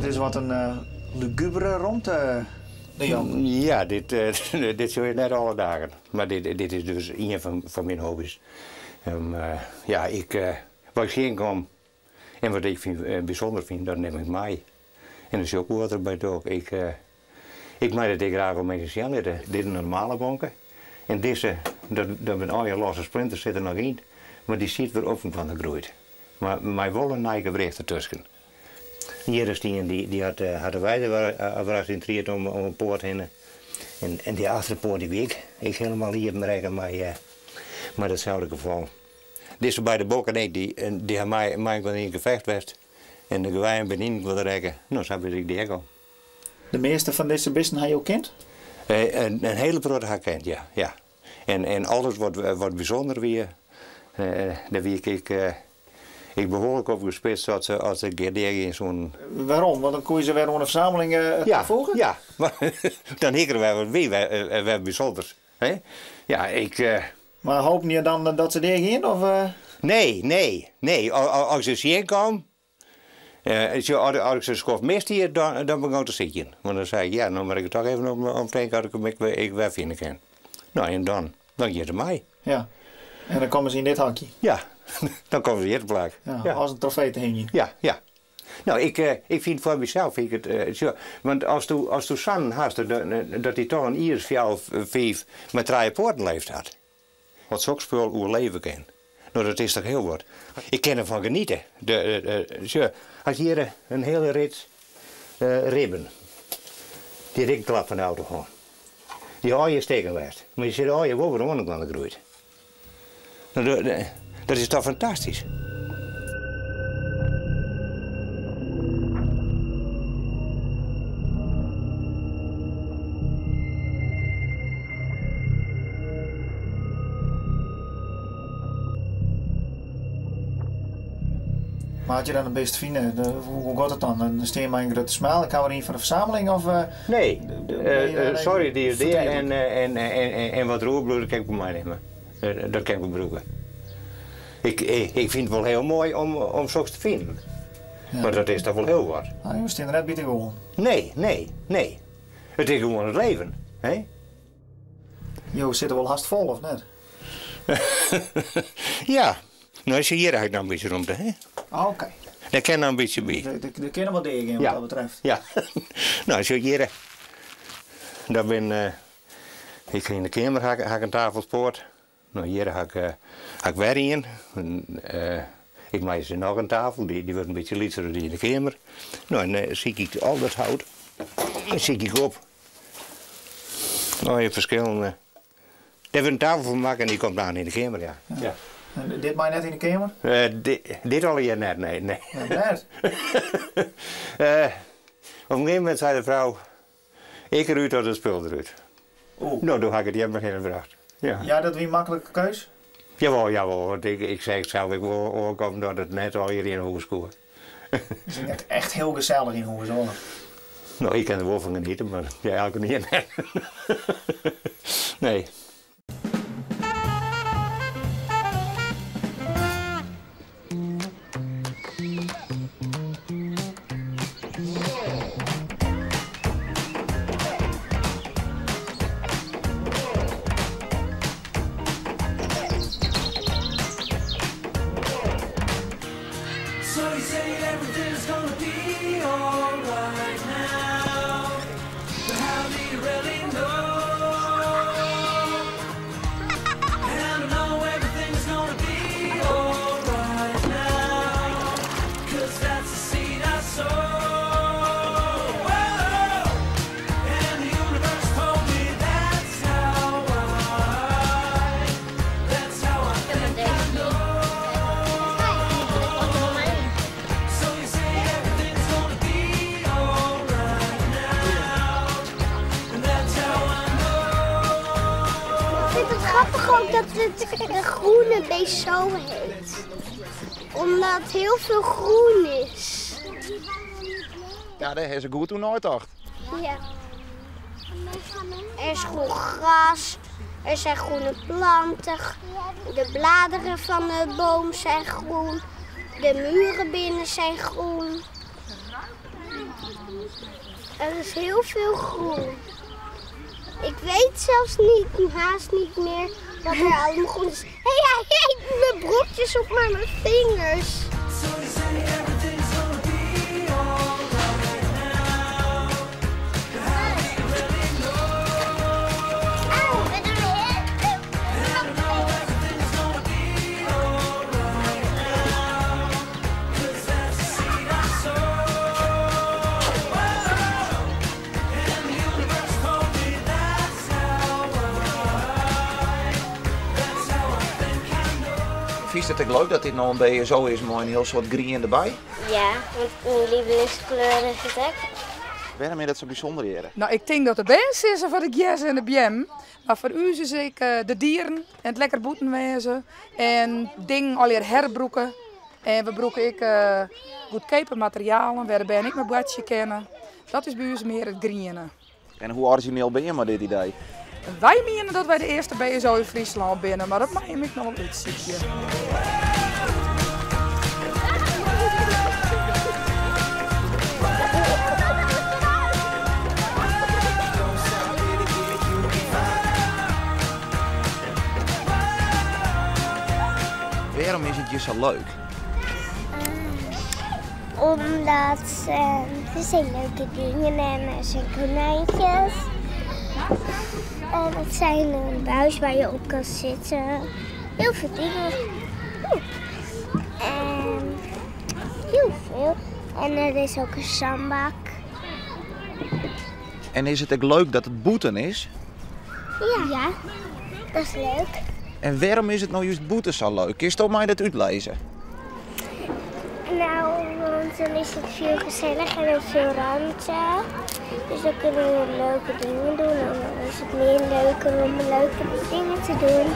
Dit is wat in lugubere romte, De Jong. Ja, dit, dit sjoch je net alle dagen. Mar dit, dit is dus ien fan myn hobby's. Ja, ik, wat ik tsjinkom en wat ik fyn, bysûnder fyn, dat nim ik mei. En dan sjoch ik wol wat der by doch. Ik, ik mei dat ek graach oan minsken sjen litte. Dit is in normale bonke. En dizze, dat, dat binne allegear losse splinters sit der noch yn, mar dy siet wer op fan de groeit. Mar mei wol in nij gewricht dertusken. Hjir is ien dy dy hat hat de weide wer yn tried om om 'e poat hinne. En en dy achterpoat dy wie ek ek hielendal iepen rekke mei mei datselde gefal. Dizze beide bokken ek, dy dy ha mei mei elkoar yn gefecht west en de geweien binne yn elkoar rekke. No sa wit ik dy ek al. De measte fan dizze bisten ha jo kend? In hiele protte ha ik kend, ja. ja. En, en alles wat, wat bysûnder wie, dêr wie ik ek, ek behoarlik op gespitst as se, as se deagean soenen. Wêrom? Want dan koe je se wer oan de fersameling tafoege? Ja, dan hie ik der wer wat by, wer, wer bysûnders. Hè? Ja, ik. Mar hopen je dan dat se deagean? Of? Nee, nee, nee. As ik se tsjinkaam, Sjoch, as ik se in skoft mist hie, dan begûn ik te sykjen. Want dan sei ik, ja, no moat ik der toch even om tinke as ik him ek wer fine kin. No, en dan, dan giet er mei. Ja. En dan komme se yn dit hokje? Ja, dan komme se hjir te plak. Ja, as in trofee te hingjen. Ja, ja. No, ik, ik fyn foar mysels, fyn ik it, sjoch, want asto, asto sa'n hast, dat dy toch in jier as fjouwer, fiif mei trije poaten leefd hat. Wat sok spul oerleve kin. No, dat is toch hiel wat. Ik kin derfan geniete. De, sjoch, hast hjir in hiele rits ribben. Dy hat ek in klap fan de auto hân. Dy allegear stikken west. Mar dy sitte allegear wol wer oan elkoar groeid. No, dat is toch fantastysk. Mar as je dan in bist fine, hoe giet it dan? Dan stean je mei in grutte smile. Ik ha wer ien foar de fersameling of? Nee, sorry, dy is dea en wat der oerbliuwt, dat kin ik wol meinimme. Dat kin ik wol brûke. Ik, ik fyn it wol hiel moai om soks te finen. Mar dat is toch wol hiel wat. No, jo stean der net by te gûlen. Nee, nee, nee. It is gewoan it leven, hè? Jo sitte wol hast fol, of net? Ja. No, sjoch, hjir ha ik noch in bytsje romte, hè? Oké. Dêr kin noch in bytsje by. Der kin noch wat deagean wat dat betreft. Ja. No, sjoch, hjir, dat bin, ik yn de keamer ha ik in tafelspoat. No, hjir ha ik, ha ik wer ien. Ik meitsje noch in tafel, dy wurdt in bytsje lytser as dy yn de keamer. No, en dan sykje ik al dat hout sykje ik op. Allegear ferskillende. Dêr wurdt in tafel fan makke en dy komt dan yn de keamer, ja. Ja. En dit mei net yn de keamer? Dit allegear net, nee, nee. Net? Op in gegeven momint sei de frou, Ik derút of it spul derút. Oeh. No, doe ha ik it hjir mar hinne brocht. Ja. Ja, dat wie in maklike keus? Jawol, jawol, want ik, ik seach sels ek wol oankommen dat it net allegear yn 'e hûs koe. It is net echt hiel gesellich yn hûs, hoor. No, ik kin der wol fan geniete, mar ja, elkenien net. Nee. Ik vind het grappig ook dat het de groene beest zo heet. Omdat heel veel groen is. Ja, dêr ha se goed oer neitocht. Ja. Er is groen gras, er zijn groene planten, de bladeren van de boom zijn groen, de muren binnen zijn groen. Er is heel veel groen. Ik weet zelfs niet, haast niet meer wat er allemaal groen is. Hé, hey, hij eet mijn brokjes op maar mijn vingers. Fynst it ek leuk dat dit no in BSO is mei in hiel soad grien derby? Ja, want myn lievelingskleur is it ek. Wêrom is dat sa bysûnder hjir? No, ik tink dat de bern sizze foar de gjers en de beammen. Mar foar ús is ek de dieren en it lekker bûten wêze en dingen allegear herbrûke. En we brûke ek goedkeape materialen wêr de bern ek mei boartsje kinne. Dat is by ús mear it griene. En hoe orizjineel binne je mei dit idee? Wy miene dat wy de earste BSO yn Fryslân binne, mar dat mei jim ek noch wol útsykje. Wêrom is it hjir sa leuk? Omdat der zijn leuke dingen en er zijn konijntjes. En het zijn een buis waar je op kan zitten. Heel veel dingen. En heel veel. En er is ook een zandbak. En is it ek leuk dat it bûten is? Ja. Ja, dat is leuk. En wêrom is it no just bûten sa leuk? Kinsto my dat útlizze? No, want dan is it veel geselliger en veel ruimte. Dus dan kunnen we leuke dingen doen. En dan is het meer leuker om leuke dingen te doen.